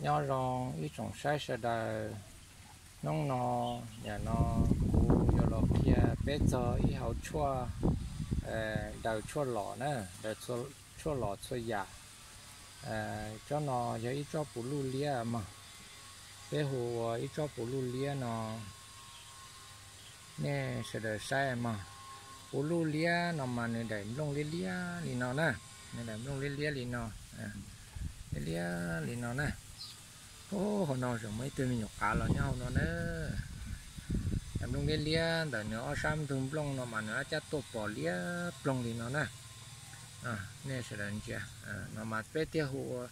Nyob zoo ib tsoom saib sawv daws, hnub no, yam no kuv yuav los qhia peb txog ib hau tshuaj daws tshuaj lom na, daws tshuaj lom txhua yam. Tsob no yog ib tsob puv luj liab mog, peb hu ua ib tsob puv luj liab no. Nej sawv daws saib mog, puv luj liab no mas nws daim nplooj liab liab li no na, nws daim nplooj liab liab li no, liab liab li no na. Hauv no tseem muaj ib tug me nyuam qav los nyob hauv no na. Daim nplooj liab liab ntawm nws ob sab ntug nplooj no mas nws ab cab tuaj pom liab ploog li no na. Nej sawv daws ntsia, no mas peb thiaj hu ua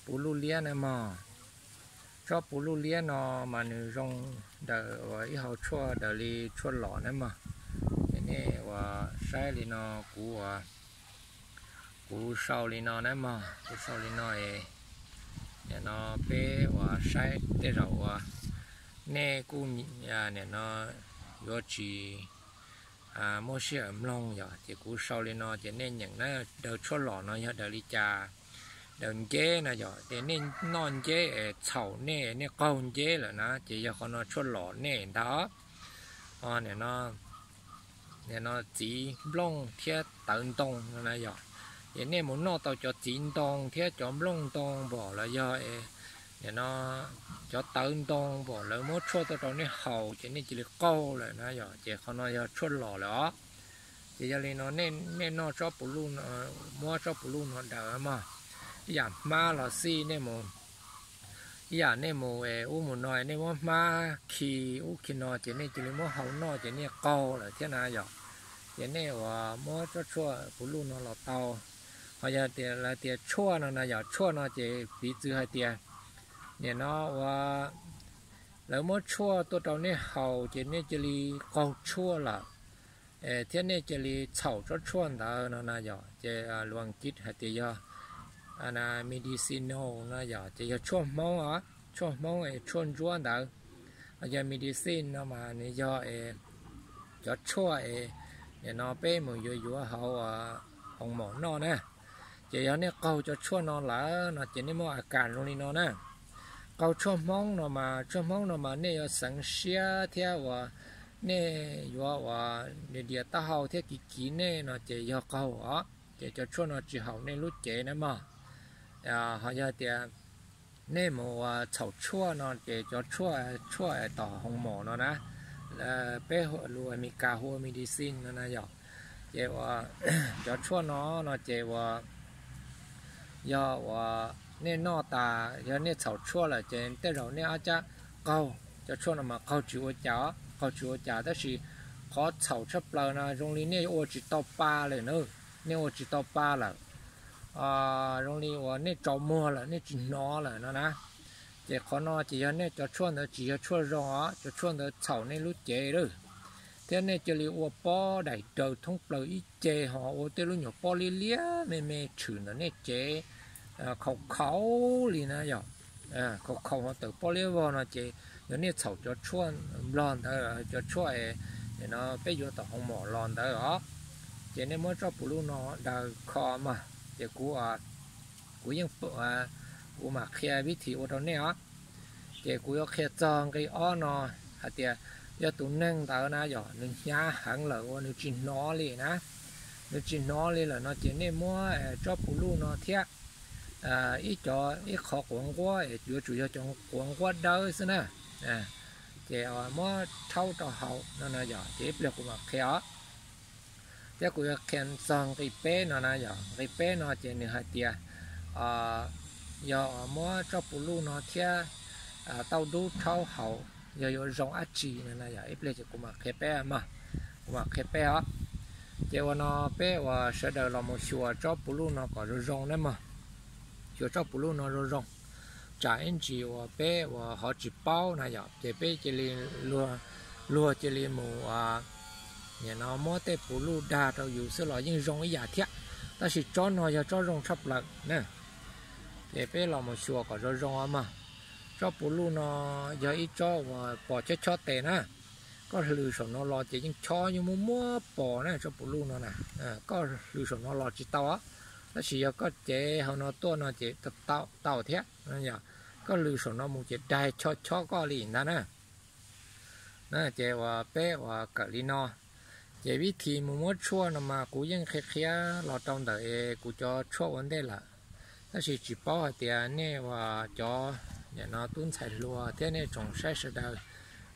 puv luj liab na mog. Tsob puv luj liab no mas nws zoo daws ua ib hau tshuaj daws li tshuaj lom na mog. Ces nej ua saib li no, kuv ua, kuv sau li no na mog, kuv sau li no es, nim no peb ua saib tej zaum ua nej kuj nim no yuav tsis muaj sij hawm mloog yom, ces kuv sau li no ces nej nyeem na, daws tshuaj lom no yog daws li cas. Daws nceb no yom, ces nej noj nceb es txhaum nej, nej qaug nceb lawm na, ces yog qhov no tshuaj lom nej ntag. Nim no txiv nplooj thiab tawv ntoo no na yom, ces nej mus noj tau cov txiv ntoo thiab cov nplooj ntoo npom los yog nim no cov tawv ntoo npom lawv muab tshuaj tuaj rau nej haus ces nej cia li qaug lawm na yom, ces qhov no yog tshuaj lom lawm os. Ces yog li no nej noj tsob puv luj, muab tsob puv luj no daws mog, ib yam hmab los xij nej mus, ib yam nej mus ub mus no nej muab hmab khi ub khi no ces nej cia li muab hau noj ces nej qaug lawm thiab na yom. Ces nej ua muab tsob tshuaj puv luj no los tau. Ho yog tias lawv tias tshuaj no na yom, tshuaj no ces piv txwv hais tias nim no ua lawv muab tshuaj tuaj rau nej haus ces nej cia li qaug tshuaj lawm, thiab nej cia li txhaum tsob tshuaj ntawd no na yom. Ces luag kiv hais tias yog medicinal no yom, ces yog tshuaj Hmoob os, tshuaj Hmoob es tshuaj ntsuab ntawd. Yog medicine no mas nws yog es cov tshuaj es nim no peb mus yuav yuav hauv hoos maum noj na. Ces yog nej qaug cov tshuaj no lawm no ces nej muaj a kas zoo li no na. Qaug tshuaj Hmoob no mas, tshuaj Hmoob no mas nej yuav xeev siab thiab uas nej yuav uas dias dias taub hau thiab kiv kiv nej no ces yog qaug os. Ces cov tshuaj no tsis haum nej lub cev na mog. Ho yog tias nej mus ua txhaum tshuaj no ces cov tshuaj, tshuaj tom hoos maum no na, peb lus Amelikas hu ua medicine no na yom. Ces uas cov tshuaj no no ces uas yog uas nej noj tas yog nej txhaum tshuaj lawm ces tej zaum nej ab cab qaug, cov tshuaj no mas qaug tsis ua cas, qaug tsis ua cas tab sis qhov txhaum tshaj plaws no zoo li nej ua tsis tau pa lawm na, nej ua tsis tau pa lawm, zoo li uas nej tsaus muag lawm, nej tsis hnov lawm no na. Ces qhov no ces yog nej cov tshuaj ntawd tsis yog tshuaj zoo os, cov tshuaj ntawd txhaum nej lub cev lawm, thiab nej cia li ua pob daim raws thoob plaws ib ce ho ua tej lub nyuam pob liab liab me me tshwm ntawm nej cev khaus khaus li na yom. Khaus khaus ho tawm pob liab vog no ces yog nej txhaum cov tshuaj nplog ntawd, cov tshuaj no peb yuav tom hoos maum los ntawd os. Ces nej muab tsob puv luj no daws kho mog, ces kuv, kuv yeej, kuv mam qhia vib thim ua rau nej os. Ces kuv yuav qhia txog nqi ob no hais tias yog tus neeg ntawd na yom, nws hnyav heev lawm uas nws tsis hnov li na, nws tsis hnov li lawm no ces nej muab tsob puv luj no thiab ib co, ib qho quav nquab, yuav tsum yog cov quav nquab dawb xwb na. Ces muab rhaub rau hauv no no yom, ces ib pliag kuv mam qhia os. Thiab kuv yuav qhia txog nqi peb no na yom, nqi peb no ces nws hais tias yog muab tsob puv luj no thiab tauj dub rhaub haus yog yuav zoo dab tsi no na yom, ib pliag ces kuv mam qhia peb mog, kuv mam qhia peb os. Ces ua no peb uas sawv daws los mus xyuas tsob puv luj no kom zoo zoo na mog, xyuas tsob puv luj no zoo zoo, tsam ib ntsis uas peb uas ho tsis paub na yom, ces peb cia li, luag cia li mus nim no muab tej puv luj dag rau yus xwb los yeej zoo ib yam thiab, tab sis tsob no yog tsob zoo tshaj plaws na. Ces peb los mus xyuas kom zoo zoo mog. Tsob puv luj no yog ib tsob uas pom chob chob tes na, koj hlwv saum no los ces yeej chob yeej muaj muab pos na tsob puv luj no na. Koj hlwv saum no los tsis tau, tab sis yog koj cev hauv no tuaj no ces tau thiab yom. koj lws saum no mus ces daig chob chob koj li ntag na. Ces uas peb uas kawm li no. Ces vib thim mus muab tshuaj no mas kuv yeej qhia qhia los rau ntawm es kuv cov tshuaj ua ntej lawm, tab sis tsis paub hais tias nej uas cov, nim no tub ntxhais hluas thiab nej tsoom saib sawv daws,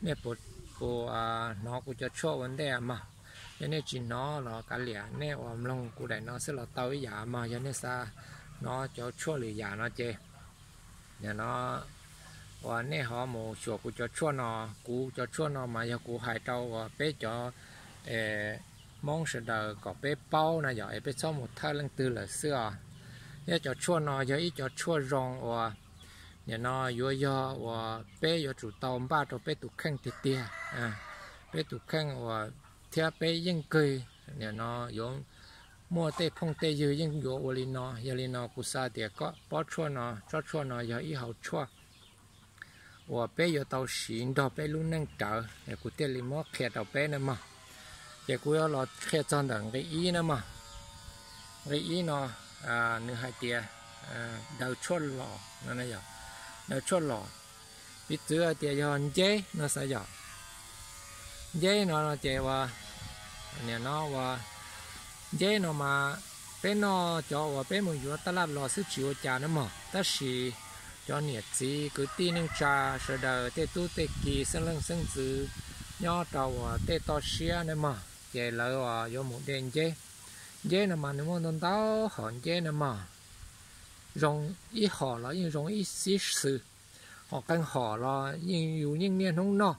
nej puas, puas hnov kuv cov tshuaj ua ntej mog. Yog nej tsis hnov los kav liam, nej uas mloog kuv daim no xwb los tau ib yam mog. Yog nej xav hnov cov tshuaj lwm yam no ces nim no uas nej ho mus xyuas kuv cov tshuaj no. Kuv cov tshuaj no mas yog kuv hais rau uas peb cov Hmoob sawv daws kom peb paub na yom, es peb txhob mus thawj leej twg lawm xwb os. Thiab cov tshuaj no yog ib cov tshuaj zoo uas nim no yuav yog uas peb yuav tsum tau npaj rau peb tus kheej tiag tiag, peb tus kheej uas thiab peb yeej kawg nim no yuav muaj tej phooj tej ywg yeej yuav ua li no. Yog li no kuv xav tias koj pob tshuaj no, tsob tshuaj no yog ib hauv tshuaj uas peb yuav tau siv nrog peb lub neej rawv, kuv thiaj li muab qhia rau peb na mog. Ces kuv yuav los qhia txog ntawm nqe ib na mog. Nqe ib no nws hais tias daws tshuaj los no, daws tshuaj los, piv txwv hais tias yog nceb no xav yom. Nceb no ces uas, nim no uas nceb no mas peb noj cov uas peb mus yuav taj laj los xwb tsis ua cas na mog, tab sis cov niam txiv kwv tij neej tsa sawv daws tej tub tej ki xeeb leej xeeb ntxwv nyob rau uas tej toj siab na mog, ces lawv uas yuav mus de nceb. Nceb no mas nws muaj ntau ntau hom nceb na mog, zoo ib hom los yeej zoo ib xib xwm, hom qee hom los yeej yus yeej niaj hnub noj.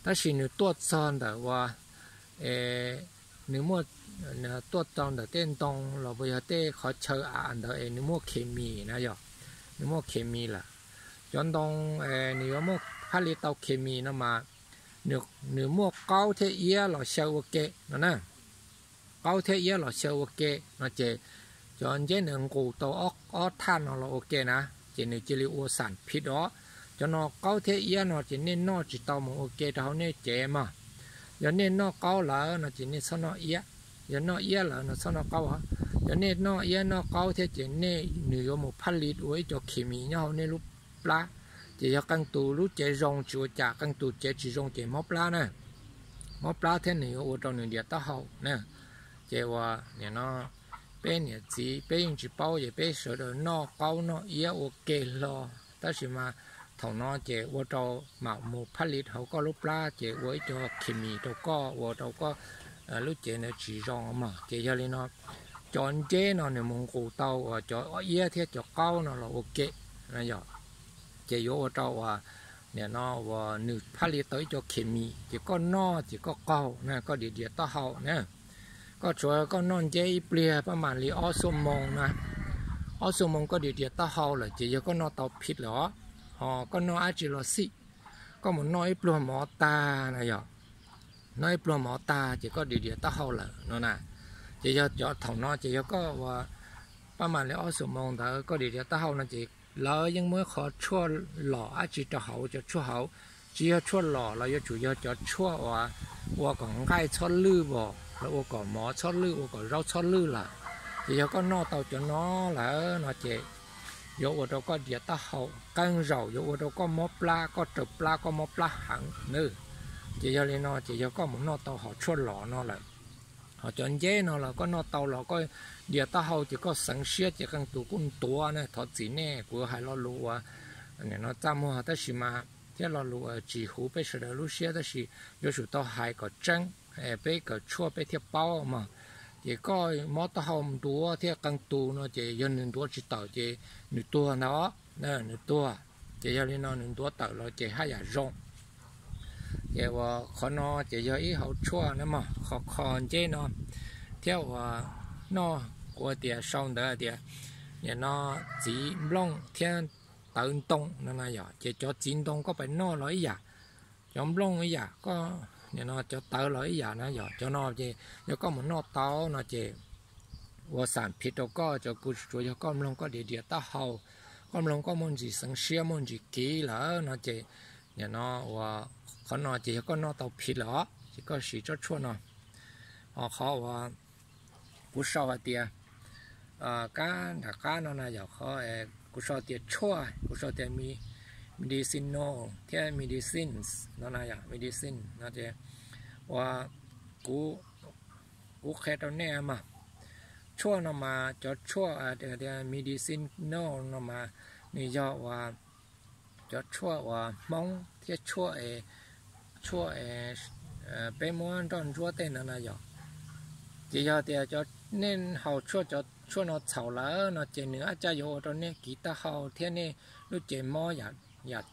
Tab sis nws tuaj txog ntawm uas nws muaj, tuaj txog ntawm tej ntoo los puas yog tej qhov chaw av ntawd es nws muaj khes mis na yom, nws muaj khes mis lawm. Cov ntoo nws yuav muaj phaj li tau khes mis no mas nws muaj qaub thiab iab los xyaw ua ke no na. Qaub thiab iab los xyaw ua ke no ces cov nceb nws nqus tau ob thaj no los ua ke na, ces nws cia li ua xam phim os. Cov no qaub thiab iab no ces nej noj tsis tau mus ua ke rau hauv nej cev mog. Yog nej noj qaub lawm no ces nej txhob noj iab, yog noj iab lawm no txhob noj qaub os. Yog nej noj iab noj qaub thiab ces nej, nws yuav mus phaj li ua ib co khes mis nyob hauv nej lub plab. Ces yog qee tus lub cev zoo tsis ua cas, qee tus cev tsis zoo ces mob plab na. Mob plab thiab nws yuav ua rau nws dias taub hau na. Ces uas nim no peb niam txiv peb yeej tsis paub ces peb sawv daws noj qaub noj iab ua ke hlo, tab sis mas thaum no ces ua rau mam mus phaj li hauv koj lub plab ces ua ib co khes mis rau koj, ua rau koj lub cev ntawd tsis zoo mog. Ces yog li no cov nceb no nws mus nqus tau uas cov iab thiab cov qaub no los ua ke yom. Ces yuav ua rau uas nim no uas nws phaj li tau ib co khes mis ces koj noj ces koj qaug na, koj dias dias taub hau na. Koj tsuav koj noj nceb ib pliag pab mam li ob xuab moos na, ob xuab moos koj dias dias taub hau lawm ces yog koj noj tau phim lawm os. Ho koj noj dab tsi los xij, koj mus noj ib pluag mov tag na yom, noj ib pluag mov tag ces koj dias dias taub hau lawm no na. Ces yog cov thaum no ces yog koj uas pab mam li ob xuab moos ntawd koj dias dias taub hau no ces lawv yeej muab qhov tshuaj lom dab tsi rau hauv cov tshuaj hauv. Tsis yog tshuaj lom los yuav tsum yog cov tshuaj uas ua kom nqaij txhob lwj os, los ua kom mov txhob lwj, ua kom zaub txhob lwj lawm. Ces yog koj noj tau cov no lawm no ces yuav ua rau koj dias taub hau, qee zaum yuav ua rau koj mob plab, koj raws plab, koj mob plab heev na. Ces yog li no ces yog koj mus noj tau hom tshuaj lom no lawm. Ho cov nceb no los koj noj tau los koj dias taub hau ces koj xeev siab ces qee tus kuj ntuav na. Thov txim nej, kuv hais lo lus uas nim no txaj muag tab sis mas thiab lo lus uas tsis huv peb sawv daws lub siab, tab sis yuav tsum tau hais kom tseeb, peb kawm tshuaj peb thiaj paub mog. Ces koj mob taub hau ntuav thiab qee tus no ces yog nws ntuav tsis tawm ces nws tuag ntag, nws tuag. Ces yog li no nws ntuav tawm los ces haj yam zoo. Ces uas qhov no ces yog ib hauv tshuaj na mog, qhov kho nceb no. Thiab uas noj, kuv tias sau ntawd tias nim no txiv nplooj thiab tawv ntoo no na yom, ces cov txiv ntoo koj pais noj los ib yam, cov nplooj ib yam, koj nim no cov tawv los ib yam na yom. Cov no ces yog koj mus noj tau no ces ua xam phim rau koj, cov kuv tsuas yog koj mloog koj dias dias taub hau, koj mloog koj muaj ntsis xeev siab muaj ntsis kiv lawm no ces nim no uas qhov no ces yog koj noj tau phim lawm os, ces koj siv tsob tshuaj no. Ho qhov uas kuv sau hais tias kab nram qab no na yom, qhov kuv sau tias tshuaj, kuv sau tias medicinal thiab medicines no na yom, medicine no ces uas kuv, kuv qhia rau nej mas, tshuaj no mas cov tshuaj tias medicinal no mas nws yog uas cov tshuaj uas Hmoob thiab tshuaj, tshuaj peb muab nroj ntsuab tej no na yom. Ces yog tias nej haus tshuaj, cov tshuaj no txhaum lawm no ces nws ua cas yuav ua rau nej kiv taub hau thiab nej lub cev mob yam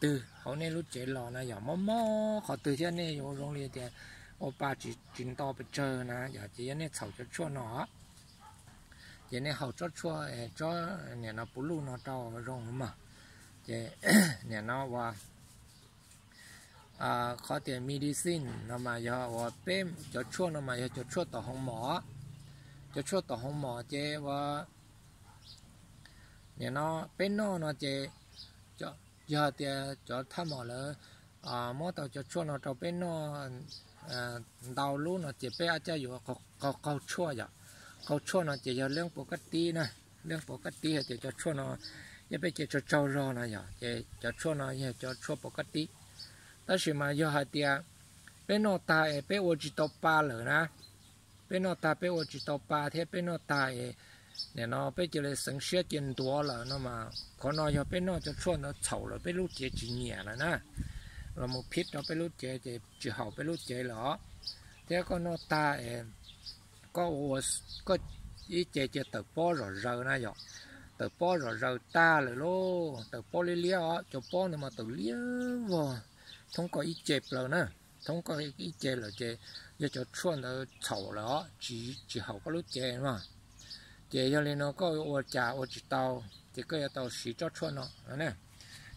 twg hauv nej lub cev los na yom, mob mob qhov twg thiab nej yuav zoo li tias ua pa tsis nto pes tsawg na yom, ces yog nej txhaum cov tshuaj no ces nej haus tsob tshuaj, tsob niam no puv luj no rau zoo mog. Ces niam no uas qhov tias medicine no mas yog uas peb cov tshuaj no mas yog cov tshuaj tom hoo mom, cov tshuaj tom hoo mom ces uas niam no peb noj no ces yog tias cov thaj mom lawv muab tau cov tshuaj no rau peb noj ntau lub no ces peb ua cas yuav qaug qaug tshuaj yom. Qaug tshuaj no ces yog leej puav kab tib na, leej puav kab tib hais tias cov tshuaj no yog peb cev tsaug tsaug zog no yom, ces cov tshuaj no yog cov tshuaj puav kab tib. Tab sis mas yog hais tias peb noj tag es peb ua tsis tau pa lawm na, peb noj tag peb ua tsis tau pa thiab peb noj tag es niam no peb cia li xeev siab cia ntuav lawm no mas qhov no yog peb noj cov tshuaj ntawd txhaum lawm peb lub cev tsis nyiam lawm na, los mus phib rau peb lub cev ces tsis haum peb lub cev lawm os. Thiab koj noj tag es koj ua, koj ib ce cia tawm pob zom zaws na yom, tawm pob zom zaws tag lawm lauj, tawm pob liab liab os, cov pob ntawd mas tawm liab vog thoob koj ib ce plaws na, thoob koj ib ce lawm ces yog cov tshuaj ntawd txhaum lawm os, tsis haum koj lub cev no. Ces yog li no koj ua cas ua tsis tau, ces koj yuav tau siv tsob tshuaj no.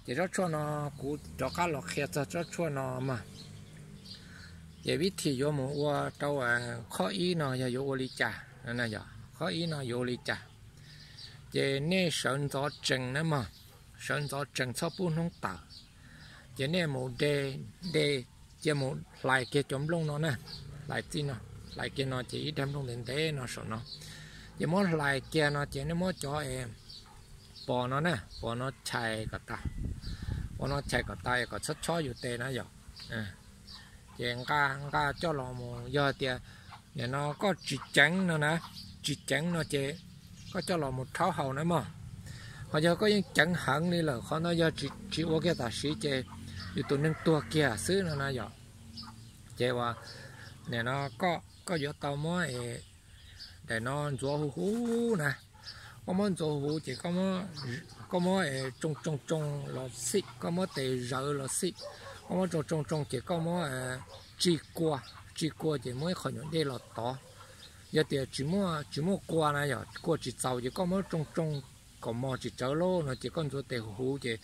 Ces tsob tshuaj no kuv rov qab los qhia txog tsob tshuaj no mas, ces vib thim yuav mus ua rau qhov ib no yog yuav ua li cas, qhov ib no yuav ua li cas. Ces nej sawv ntxov tsees na mog, sawv ntxov tsees txhob pub hnub tawm. Ces nej mus de, de, cia mus hlais kiag cov nplooj no na, hlais txij no, hlais kiag no ces ib daig nplooj ntev ntev no saum no. Ces muab hlais kiag no ces nej muab cov es pos no na, pos no chais kom tas, pos no chais kom tas es kom txhob chob yus tes na yom. Ces nqa, nqa coj los mus, yog tias nim no koj tsis ceev no na, tsis ceev no ces koj coj los mus rhaub haus na mog. Ho yog koj yeej ceev heev li lawm, qhov no yog tsis ua kiag tam sim ces yus tus neeg tuag kiag xwb no na yom. Ces ua, nim no koj yuav tau muab daim no ntxuav huv huv na. Koj muab ntxuav huv ces koj muab tsoo tsoo tsoo los xij, koj muab tes zawv los xij, koj muab tsoo tsoo tsoo ces koj muab tsij kua, tsij kua ces muab ib qho nyuam dej los tov. Yog tias tsis muaj kua na yom, kua tsis txaus ces koj muab tsoo tsoo kom mos tsis tsawv lauj no ces koj ntxuav tes huv huv ces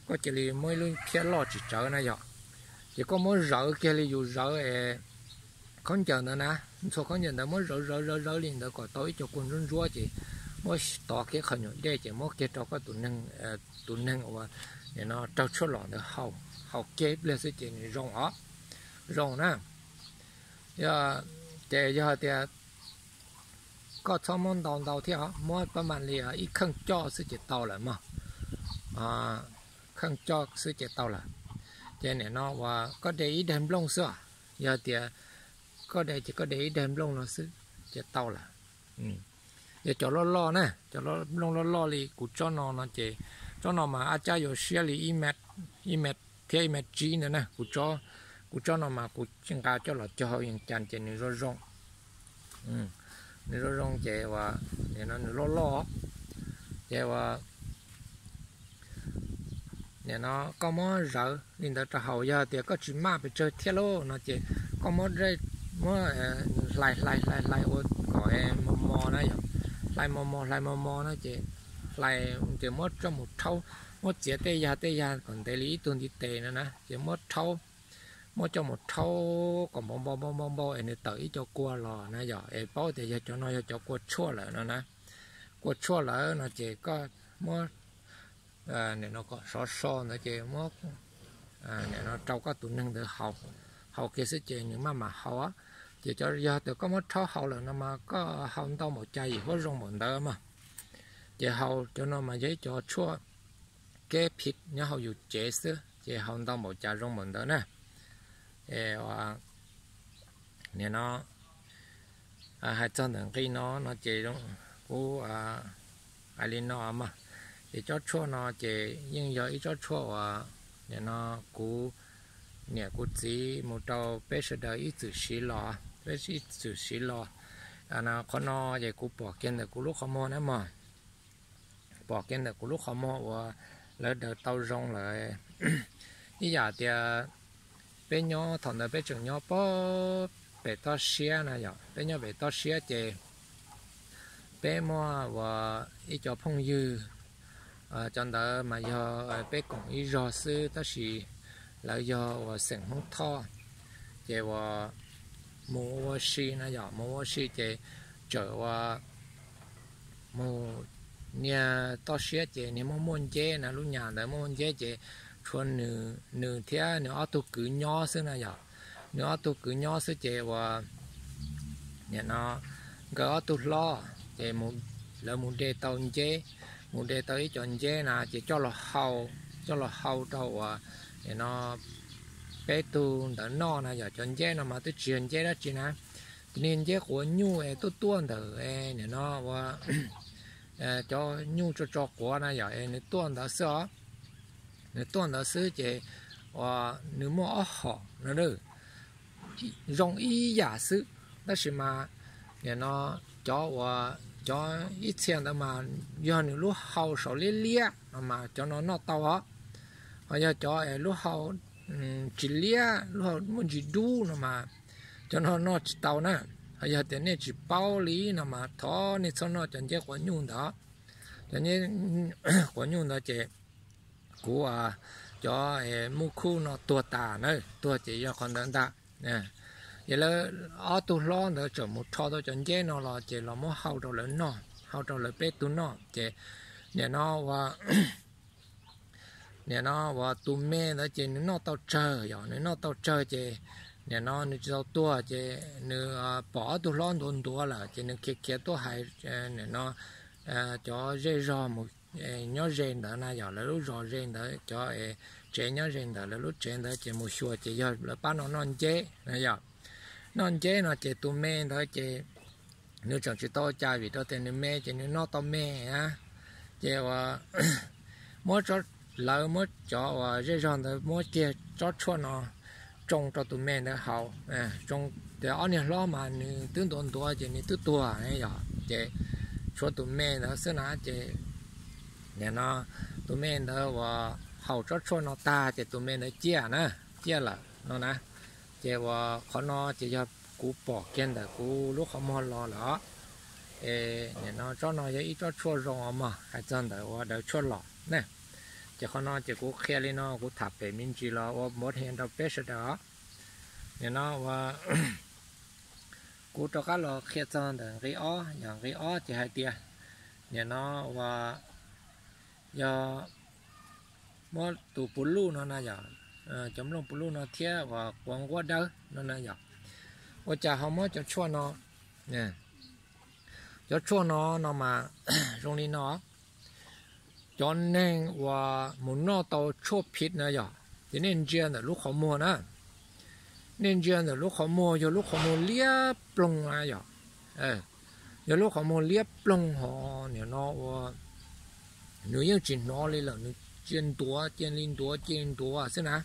koj cia li muab ib lub phiab loj tsis tsawv na yom. Ces koj muab zawv kiag li yus zawv khaub ncaws ntawd na, ntxhua khaub ncaws ntawd muab zawv zawv zawv zawv li ntawd kom tau ib co kua ntsuab ntsuab ces muab tov kiag qhov nyuam dej ces muab kiag rau koj tus neeg, tus neeg uas nim no raug tshuaj los ntawd haus, haus kiag ib pliag xwb ces nws zoo os, zoo na. Ces yog tias koj txhob muab ntau ntau thiab os, muab pab mam li ib kheej coj xwb ces tau lawm mog. Kheej coj xwb ces tau lawm. Ces nim no uas koj de ib daig nplooj xwb os, yog tias koj de ces koj de ib daig nplooj no xwb ces tau lawm. Yog cov loj loj na, cov nplooj loj loj li kuv tsob no no ces tsob no mas ab cab yuav siab li ib mev, ib mev thiab ib mev tsib ntawd na. Kuv tsob, kuv tsob no mas kuv nqa coj los cog hauv yees cas ces nws zoo zoo, nws zoo zoo ces uas nim no nws loj loj ces uas nim no koj muab zawv li ntawd rau haus, yog tias koj tsis maj pes tsawg thiab lauj no ces koj muab, muab hlais hlais hlais hlais ua kom mos mos na yom, hlais mos mos hlais mos mos na ces hlais ces muab coj mus rhaub, muab txiav tej yag tej yag kom ntev li ib tug ntiv tes no na ces muab rhaub, muab coj mus rhaub kom npau npau npau npau npau es nws tawm ib co kua los na yom, es paub tias yog cov no yog cov kua tshuaj lawm no na. Kua tshuaj lawm no ces koj muab nim no kom sov so ntawd ces muab nim no rau koj tus neeg ntawd haus, haus kiag xwb ces nws maj mam haus. Ces yog tias koj muab rhaub haus lawm no mas koj haus ntau npaum cas yim huab zoo npaum ntawd mas. Ces haus cov no mas yog ib cov tshuaj keb phiv nyob hauv yus cev xwb ces haus ntau npaum cas zoo npaum ntawd na. Es nim no hais txog ntawm nqi no no ces kuv hais li no mog, ces tsob tshuaj no ces yeej yog ib tsob tshuaj uas nim no kuv niam kuv txiv mus rau peb sawv daws ib txwm siv los, peb ib txwm siv los. Qhov no ces kuv pom kiag ntawm kuv lub qhov muag na mog, pom kiag ntawm kuv lub qhov muag uas lawv daws tau zoo lawm. Ib yam tias peb nyob thaum ntawd peb tseem nyob pem toj siab na yom, peb nyob pem toj siab ces peb muaj uas ib co phooj ywg, cov ntawd mas yog peb koom ib zog xwb tab sis lawv yog uas xeem Hmoob Thoj, ces uas mus ua si na yom, mus ua si ces txawm uas mus niag toj siab ces niag muaj muaj nceb na, lub nyas ntawd muaj muaj nceb ces tshuav nws thiab nws ob tug kwv nyob xwb na yom. Nws ob tug kwv nyob xwb ces uas nim no nkawd ob tug hlob ces lawv mus de tau nceb, mus de tau ib co nceb na ces coj los hau, coj los hau rau uas nim no peb tug ntawd noj na yom. Cov nceb no mas twb tsis yog nceb dab tsi na, tus niag nceb quav nyuj es tuaj tuaj ntawm nim no uas cov nyuj tso tso quav na yom, es nws tuaj ntawd xwb os. Nws tuaj ntawd xwb ces uas nws muaj ob hom no, zoo ib yam xwb, tab sis mas nim no cov uas cov ib txhia ntawd mas yog nws lub hau saum liab liab no mas cov no noj tau os. Ho yog cov es lub hau tsis liab, lub hau muaj ntsis dub no mas cov no noj tsis tau na. Ho yog tias nej tsis paub li no mas thov nej txhob noj cov nceb quav nyuj ntawd. Cov nceb quav nyuj ntawd ces kuv cov muj khuj no tuag tas na, tuag ces yog qhov ntawd ntag. Ces lawv ob tug hlob ntawd txawm mus rho tau cov nceb no los ces los muab hau rau lawv noj, hau rau lawv peb tug noj ces nim no uas nim no uas tus me ntawd ces nws noj tau tsawg yom, nws noj tau tsawg ces nim no nws tsis tau tuag ces nws pom ob tug hlob ntuav ntuav lawm ces nws khiav khiav tuaj hais nim no cov zej zog mus nyob ze ntawd na yom, lawv lub zos ze ntawd, cov tsev nyob ze ntawd, lawv lub tsev ntawd ces mus xyuas ces yog lawv pab no noj nceb na yom. Noj nceb no ces tus me ntawd ces nws tseem tsis tau cas vim rau tias nws me ces nws noj tau me na. Ces uas muab, lawv muab cov uas zej zog ntawd muab kiag tsob tshuaj no tsoo rau tus me ntawd haus. Tias ob niag hlob mas nws twb ntuav ntuav ces nws twb tuag yom, ces tshuav tus me ntawd xwb na ces nim no tus me ntawd uas haus tsob tshuaj no tag ces tus me ntawd ciaj na, ciaj lawm no na. Ces uas qhov no ces yog kuv pom kiag ntawm kuv lub qhov muag los lawm os. Es nim no tsob no yog ib tsob tshuaj zoo os mog, hais txog ntawm uas daws tshuaj los na. Ces qhov no ces kuv qhia li no, kuv tham pem me ntsis los ua npov hia rau peb sawv daws os. Nim no uas kuv rov qab los qhia txog ntawm nqi ob, yog nqi ob ces hais tias nim no uas yog muab tus puv luj no na yom, cov nplooj puv luj no thiab uas quav nquab dawb no na yom, ua cas ho muab cov tshuaj no, cov tshuaj no no mas zoo li no, cov neeg uas mus noj tau tshuaj phiv na yom, ces nej ntsia ntawm lub qhov muag na, nej ntsia ntawm lub qhov muag, yog lub qhov muag liab ploog na yom, yog lub qhov muag liab ploog ho nim no ua nws yeej tsis hnov li lawm, nws cia ntuav cia li ntuav cia li ntuav xwb na,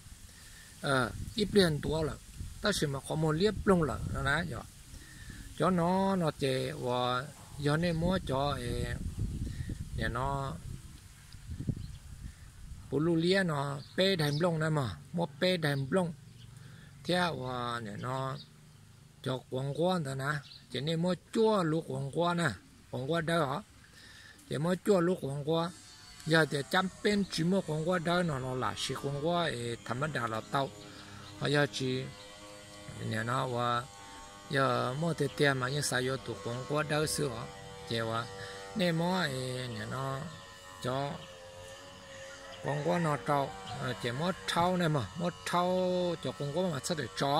ib pliag ntuav lawm, tab sis mas qhov muag liab ploog lawm no na yom. Cov no no ces uas yog nej muab cov nim no puv luj liab no peb daig nplooj na mog, muab peb daig nplooj thiab uas nim no cov quav nquab ntawd na, ces nej muab cuaj lub quav nquab na, quav nquab dawb os, ces muab cuaj lub quav nquab. Yog tias cab peb tsis muaj quav nquab dawb no los lam siv quav nquab es tham mab das los tau, ho yog tsis, nim no uas yog muaj tiag tiag mas yeej xav yuav tus quav nquab dawb xwb os. Ces uas nej muab nim no cov quav nquab no rau, ces muab rhaub na mog, muab rhaub cov quav nquab mas txhob tawm tso,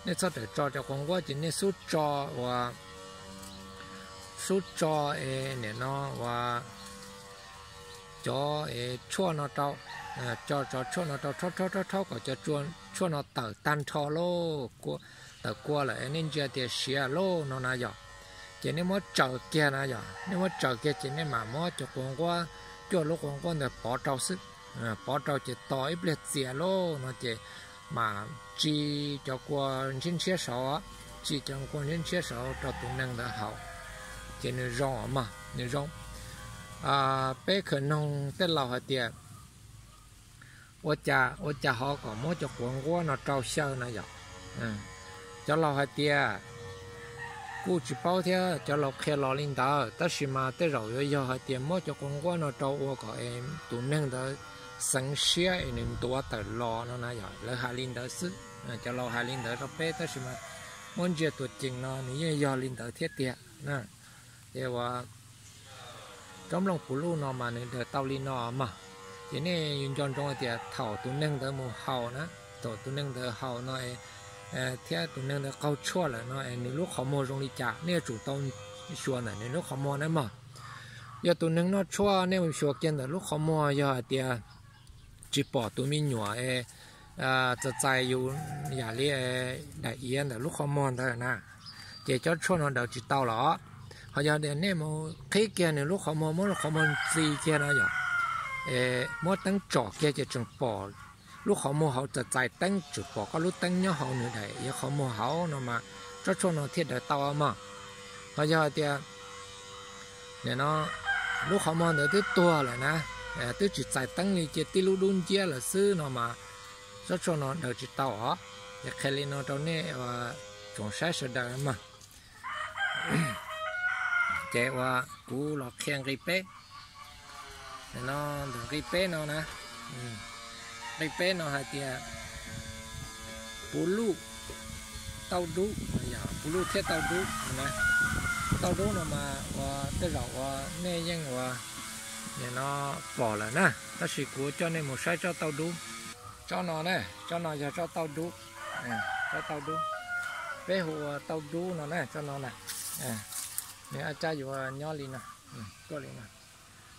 nej txhob tawm tso cov quav nquab ces nej xub tso uas, xub tso es nim no uas cov tshuaj no rau, tso cov tshuaj no rau rhaub rhaub rhaub rhaub kom cov tshuaj no tawm tag nrho lauj, tawm kua lawm nej ntsia tias siav lauj no na yom. Ces nej muab tsaws kiag na yom, nej muab tsaws kiag ces nej mam muab cov quav nquab, cuaj lub quav nquab ntawd pov rau xwb, pov rau ces tos ib pliag txias lauj no ces mam tsi cov kua ntshiab ntshiab saud, tsi cov kua ntshiab ntshiab saud rau tus neeg ntawd haus, ces nws zoo mog, nws zoo. Peb khaws noog tej laus hais tias ua cas, ua cas ho kom muab cov quav nquab no rau xyaw na yom. Cov laus hais tias kuj tsis paub thiab, cov laus qhia los li ntawd, tab sis mas tej zaum yuav yog hais tias muab cov quav nquab no rau ua kom tus neeg ntawd xeev siab es nws ntuav tawm los no na yom, lawv hais li ntawd xwb. Cov laus hais li ntawd rau peb, tab sis mas muab ntsia tuam ceem no nws yeej yog li ntawd thiab tiag na. Ces uas tsob nplooj puv luj no mas nws daws tau li no mog. Ces nej yuav nco ntsoov hais tias thaum tus neeg ntawd mus haus na, thaum tus neeg ntawd haus no thiab tus neeg ntawd qaug tshuaj lawm no es nws lub qhov muag zoo li cas, nej yuav tsum tau xyuas ntawm nws lub qhov muag na mog. Yog tus neeg noj tshuaj nej mus xyuas kiag ntawm lub qhov muag, yog hais tias tsis pom tus me nyuam txais txais yus yam li daim iav ntawm lub qhov muag ntawd na, ces cov tshuaj no daws tsis tau los. Ho yog tias nej mus qhib kiag nws lub qhov muag, muab lub qhov muag ntxi kiag no yom, muab teeb tsom kiag ces tseem pom lub qhov muag hauv txais txais teeb, tseem pom koj lub teeb nyob hauv nws daim iav qhov muag hauv no mas tsob tshuaj no thiaj daws tau mog. Ho yog hais tias nim no lub qhov muag ntawd twb tuag lawm na, twb tsis txais teeb li, cia tib lub dub nciab lawm xwb no mas tsob tshuaj no daws tsis tau os. Ces qhia li no rau nej tsoom saib sawv daws mog. Ces uas kuv los qhia nqi peb, ntawm nqi peb no na, nqi peb no hais tias puv luj, tauj dub, puv luj thiab tauj dub. Tauj dub no mas uas tej zaum uas nej yeej uas nim no pom lawm na, tab sis kuv coj nej mus saib tsob tauj dub. Tsob no na, tsob no yog tsob tauj dub, tsob tauj dub, peb hu ua tauj dub no na, tsob no na. Nws ab cab yuav nyob li no, tuaj li no.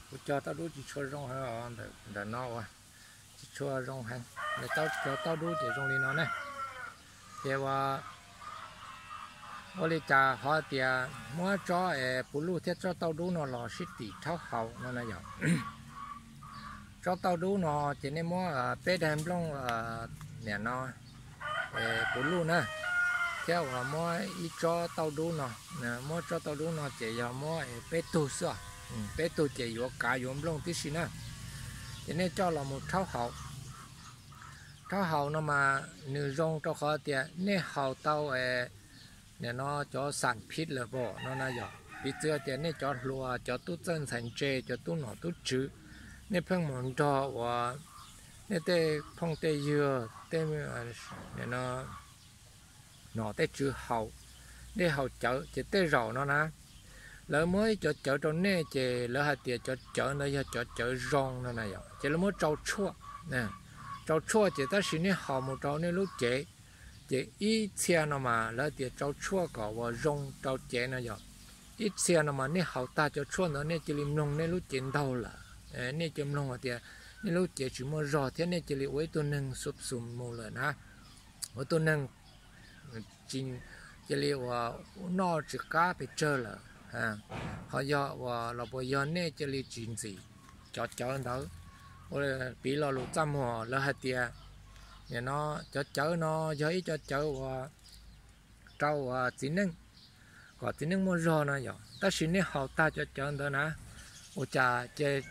Kuv cog tauj dub tsis tshua zoo heev, ntawm no uas tsis tshua zoo heev, cog tauj dub ces zoo li no na. Ces uas ua li cas ho tias muab tsob es puv luj thiab tsob tauj dub no los sib tim rhaub haus no na yom. Tsob tauj dub no ces nej muab peb daim nplooj, nim no puv luj na, thiab uas muab ib tsob tauj dub no, muab tsob tauj dub no ces yog muab peb tug xwb, peb tug ces yuav kav yuav nplooj tib si na. Ces nej coj los mus rhaub haus. Rhaub haus no mas nws zoo rau qhov tias nej haus tau nim no cov xam phij lawm pom no na yom. Piv txwv tias nej cov hluas, cov tub txawj ntxhais ntse, cov tub nom tub tswv, nej pheej mus nrog uas nej tej phooj tej ywg, tej nim no nom tej tswv haus, nej haus cawv ces tej zaum no na, lawv muab ib cov cawv rau nej ces lawv hais tias cov cawv ntawd yog cov cawv zoo no na yom, ces lawv muab tsau tshuaj. Tsau tshuaj ces tab sis nej haus mus rau nej lub cev, ces ib txhia no mas lawv tias tsau tshuaj kom uas zoo rau cev no yom. Ib txhia no mas nej haus tag cov tshuaj ntawd nej cia li mloog nej lub cev ntaug lawm, nej cia li mloog hais tias nej lub cev tsis muaj zog thiab nej cia li ua ib tug neeg xub xum mus lawm na, ua tus neeg cia li uas noj tsis qab pes tsawg lawm. Ho yog uas los puas yog nej cia li tsis ntxim cov cawv ntawd. Ua piv lo lus txaj muag lawv hais tias nim no cov cawv no yog ib co cawv uas rau uas txiv neej, kom txiv neej muaj zog no yom. Tab sis nej haus tag cov cawv ntawd na, ua cas ces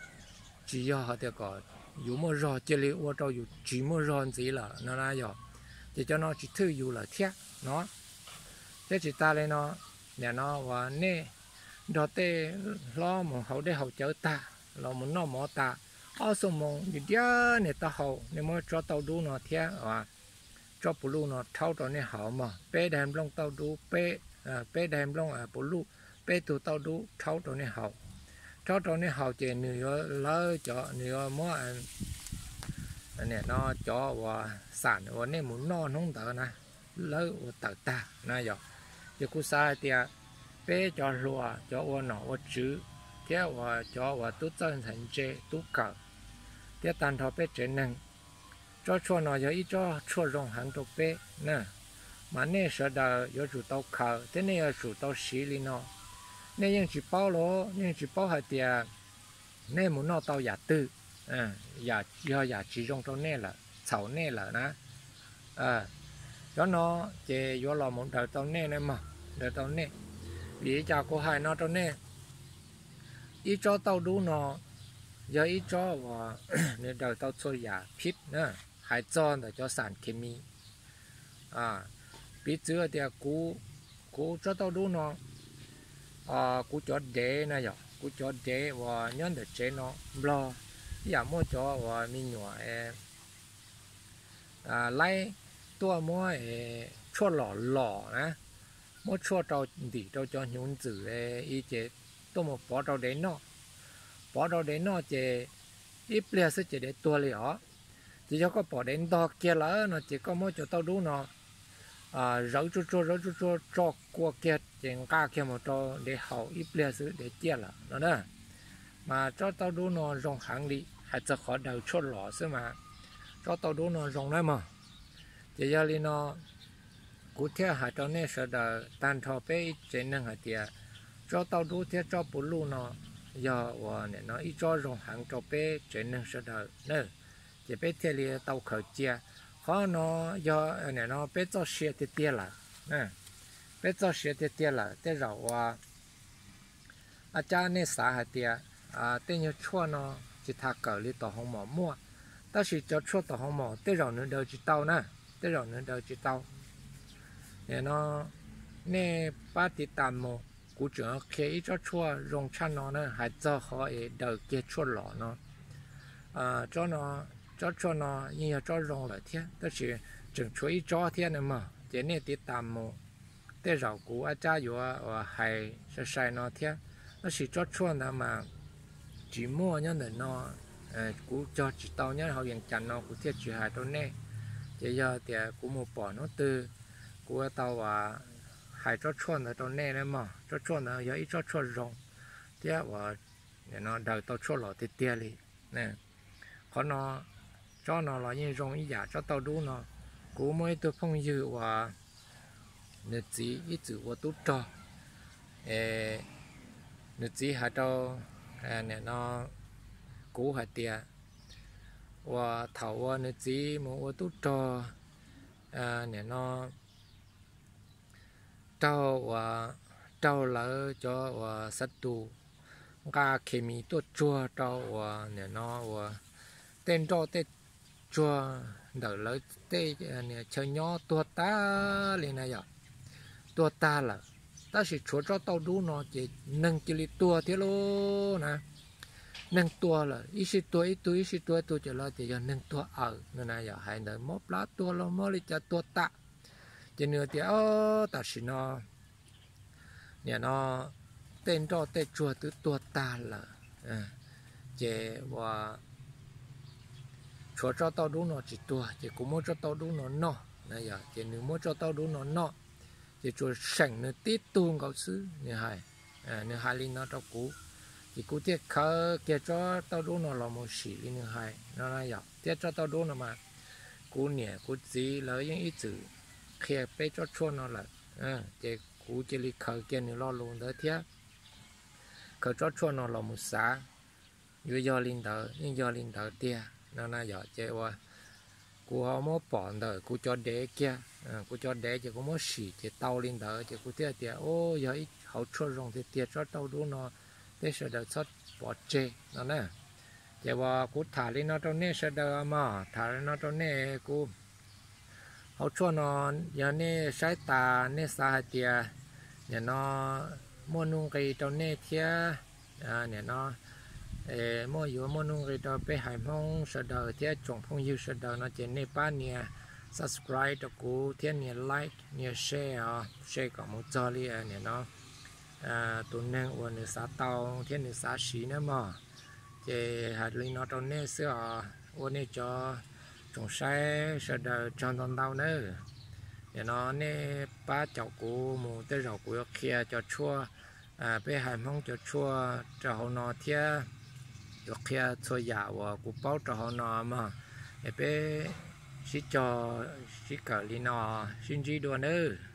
tsis yog hais tias kom yus muaj zog, cia li ua rau yus tsis muaj zog ntxiv lawm no na yom. Ces cov no tsis thwj yus lawm thiab no. Thiab tsis tas li no, nim no uas nej nrog tej hlob mus haus dej haus cawv tag, los mus noj mov tas, ob xuab moos diam diam nej taub hau, nej muab tsob tauj dub no thiab tsob puv luj no rhaub rau nej haus mog. Peb daim nplooj tauj dub, peb daim nplooj puv luj, peb tug tauj dub rhaub rau nej haus. Rhaub rau nej haus ces nws yuav lawv cov, nws yuav muab nim no cov uas xam uas nej mus noj hnub ntawd na, lawv ua tawm tag na yom. Ces kuv xav hais tias peb cov hluas, cov ua nom ua tswv, thiab uas cov uas tub txawj ntxhais ntse tub kawm thiab tag nrho peb tsev neeg. Tsob tshuaj no yog ib tsob tshuaj zoo heev rau peb na, mas nej sawv daws yuav tsum tau khaws thiab nej yuav tsum tau siv li no. Nej yeej tsis paub los nej yeej tsis paub hais tias nej mus noj tau yam twg, yog yam tsis zoo rau nej lawm, txhaum nej lawm na. Cov no ces yuav los mus daws tau nej na mog, daws tau nej. Vim li cas kuv hais no rau nej? Ib tsob tauj dub no yog ib tsob uas nws daws tau txhua yam phib na, hais txog ntawm cov xam khes mis. Piv txwv tias kuv, kuv tsob tauj dub no, kuv cov dev na yom, kuv cov dev uas nyob ntawm tsev no nplog ib yam muaj cov uas me nyuam laib tuaj muab tshuaj lom lom na, muab tshuaj rau ntim rau cov hnyuv ntxwm i ces tuaj mus pov rau dev noj. Pov rau dev noj ces ib pliag xwb ces dev tuag li os. Ces yog koj pom dev ntog kiag lawm no ces koj muab cov tauj dub no zawv tsuag tsuag zawv tsuag tsuag tso kua kiag ces nqa kiag mus rau dev haus ib pliag xwb dev ciaj lawm no na. Mas tsob tauj dub no zoo heev li, hais txog qhov daws tshuaj lom xwb mas tsob tauj dub no zoo nawb mog. Ces yog li no kuv thiaj hais rau nej sawv daws tag nrho peb ib tsev neeg hais tias tsob tauj dub thiab tsob puv luj no yog uas nim no ib tsob zoo heev rau peb tsev neeg sawv daws na. Ces peb thiaj li tau khaws cia. Qhov no yog nim no peb txoj sia tiag tiag lawm, peb txoj sia tiag tiag lawm. Tej zaum uas a cab nej xav hais tias tej nyuag tshuaj no tsis tas kawm li tom hoo mom muaj, tab sis cov tshuaj tom hoo mom tej zaum nws daws tsis tau na, tej zaum nws daws tsis tau. Nim no nej pab tiv tas mus, kuv tseem qhia ib tsob tshuaj zoo tshaj no na, hais txog qhov es daws kiag tshuaj lom no. Tsob tshuaj no yeej yog tsob zoo lawm thiab, tab sis tseem tshuav ib tsob thiab na mog, ces nej tiv tas mus. Tej zaum kuv a cab yuav hais sai sai no thiab, tab sis tsob tshuaj ntawd mas tsis muaj nyob ntawm no, kuv cog tsis tau nyob hauv Vees Cas no kuv thiaj tsis hais rau nej. Ces yog tias kuv mus pom hnub twg kuv tau hais tsob tshuaj ntawd rau nej na mog. Tsob tshuaj ntawd yog ib tsob tshuaj zoo thiab uas daws tau tshuaj lom tiag tiag li. Qhov no, tsob no los yeej zoo ib yam tsob tauj dub no. Kuv muaj ib tug phooj ywg uas nws txiv ib txwm ua tub rog, nws txiv hais rau nim no kuv hais tias uas thaum uas nws txiv mus ua tub rog, nim no raug uas, raug lawv cov uas xav tus nqa khes mis tuaj tsuag rau uas nim no uas tej nroj tej tsuag ntawm lawv tej chaw nyob tuag tag li na yom, tuag tag lawm. Tab sis tshuav tsob tauj dub no ces neeg cia li tuag thiab lauj na. Neeg tuag lawm ib sij tuag ib tug ib sij tuag ib tug, ces lawv tias yog neeg tuag awm no na yom, hais ntawd mob plab tuag los mob li cas tuag tas. Ces nws tias tam sim no nim no tej nroj tej tsuag twb tuag tag lawm, ces uas tshuav tsob tauj dub no tsis tuag, ces kuv muab tsob tauj dub no noj na yom. Ces nws muab tsob tauj dub no noj, ces tsuas seem nws tib tug nkaus xwb nws hais. Nws hais li no rau kuv, ces kuv thiaj khaws kiag tsob tauj dub no los mus sim li nws hais no na yom. Thiab tsob tauj dub no mas kuv niam kuv txiv lawv yeej ib txwm qhia peb tsob tshuaj no lawm, ces kuv cia li khaws kiag nws lo lus ntawd thiab khaws tsob tshuaj no los mus xav, yuav yog li ntawd yeej yog li ntawd tiag no na yom. Ces uas kuv ho muab pom ntawm kuv cov dev kiag, kuv cov dev ces kuv muab sim ces tau li ntawd, ces kuv thiaj tias u, yog ib hauv tshuaj zoo tiag tiag tsob tauj dub no, peb sawv daws txhob pov tseg no na. Ces uas kuv tham li no rau nej sawv daws mog, tham li no rau nej. Kuv hauv tshuaj no, yog nej saib tas nej xav hais tias nim no muaj nuj nqis rau nej thiab, nim no muaj yuav muaj nuj nqis rau peb haiv Hmoob sawv daws thiab tsoom phooj ywg sawv daws no ces nej pab nias subscribe rau kuv thiab nias like nias share os, share kom mus txog li nim no tus neeg uas nws xav tau thiab nws xav siv nawb mog. Ces hais li no rau nej xwb os, ua nej cov tsoom saib sawv daws tsaug ntau ntau nawb. Nim no nej pab caum kuv mus, tej zaum kuv yuav qhia cov tshuaj Peb hais Hmoob cov tshuaj rau hauv no thiab yuav qhia txhua yam uas kuv paub rau hauv no mog. Es peb sib cog sib kawm li no, sib ntsib dua nawb.